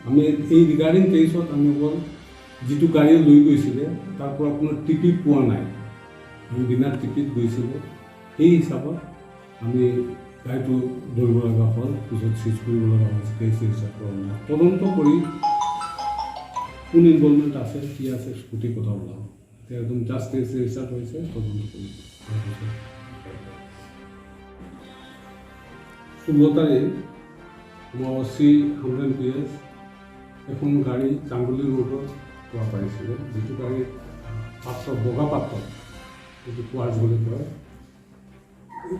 আমি এই ৰিগাৰ্ডিং কেছত আমি অকল যিটো গাড়ী লৈ গৈছিলে, তাৰ পৰা কোনো টিপি পোৱা নাই। আমি বিনা টিপিত গৈছিলে, সেই হিচাপত আমি গাড়ীটো ধৰিব লগা হ'ল, পিছত চিজ কৰিব লগা হৈছে, কেছ ৰেজিষ্টাৰ কৰা নাই। তদন্ত কৰি কোন ইনভলভমেণ্ট আছে, কি আছে, গোটেই কথা ওলাব। এতিয়া একদম জাষ্ট কেছ ৰেজিষ্টাৰ হৈছে, তদন্ত কৰিব। তাৰপিছত 16 তাৰিখ আমাৰ অ' চি হামৰেন পি এছ এখন গাড়ী চাংগুলি ৰোডত পোৱা পাইছিলে, যিটো গাড়ী পাত্ৰ, বগা পাত্ৰ, যিটো কোৱাৰ্টজ বুলি কয়।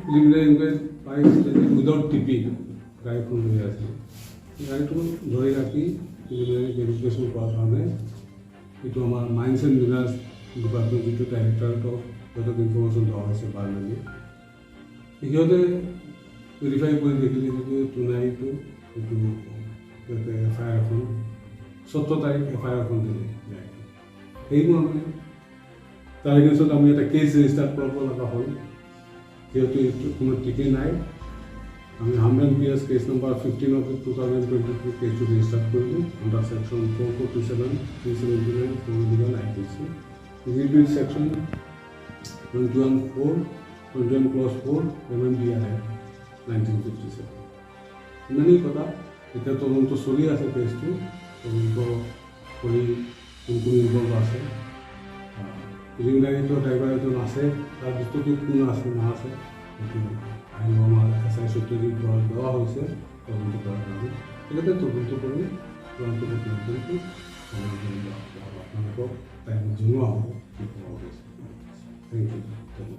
প্ৰিলিমিনাৰী ইনকুৱাৰী পাইছিলে যে উইদাউট টিপি গাড়ীখন লৈ আছিলে। গাড়ীটো ধৰি ৰাখি প্ৰিলিমিনাৰী ভেৰিফিকেশ্যন কৰাৰ কাৰণে এইটো আমাৰ মাইন্স এণ্ড মিনাৰেলছ ডিপাৰ্টমেণ্ট, যিটো ডাইৰেক্টৰেটক, সিহঁতক ইনফৰ্মেশ্যন দিয়া হৈছে ভাৰ্বেলি। সিহঁতে ভেৰিফাই কৰি দেখিলে যিটো টুনাইটো, সেইটো সিহঁতে এফ I R এখন 17 তাৰিখ এফ I R এখন দিলে। সেই মৰ্মে তাৰ এগেইনষ্টত আমি এটা কেছ ৰেজিষ্টাৰ কৰিব লগা হ'ল। যিহেতু এইটো কোনো টিপি নাই, আমি Hamren PS case number 15 of 2023 কেছটো ৰেজিষ্টাৰ কৰিলোঁ under section 447, 379, 411 IPC, with section 21 4, 21 clause 4 MMDR Act 1957। ইমানেই কথা। এতিয়া তদন্ত চলি আছে। কেছটো তদন্ত কৰি কোন কোন ইনভলভ আছে, প্ৰিলিমিনাৰীটো ড্ৰাইভাৰ এজন আছে, তাৰ ভিতৰতো কোন আছে না আছে, সেইটো আহিব। আমাৰ এছ I Satyajit বৰাক দেওয়া হৈছে তদন্ত কৰাৰ কাৰণে। তেখেতে তদন্ত কৰি চূড়ান্ত প্ৰতিবেদনটো আপোনালোকক টাইমত জনোৱা হ'ব কি কৰা হৈছে। Thank you, ধন্যবাদ।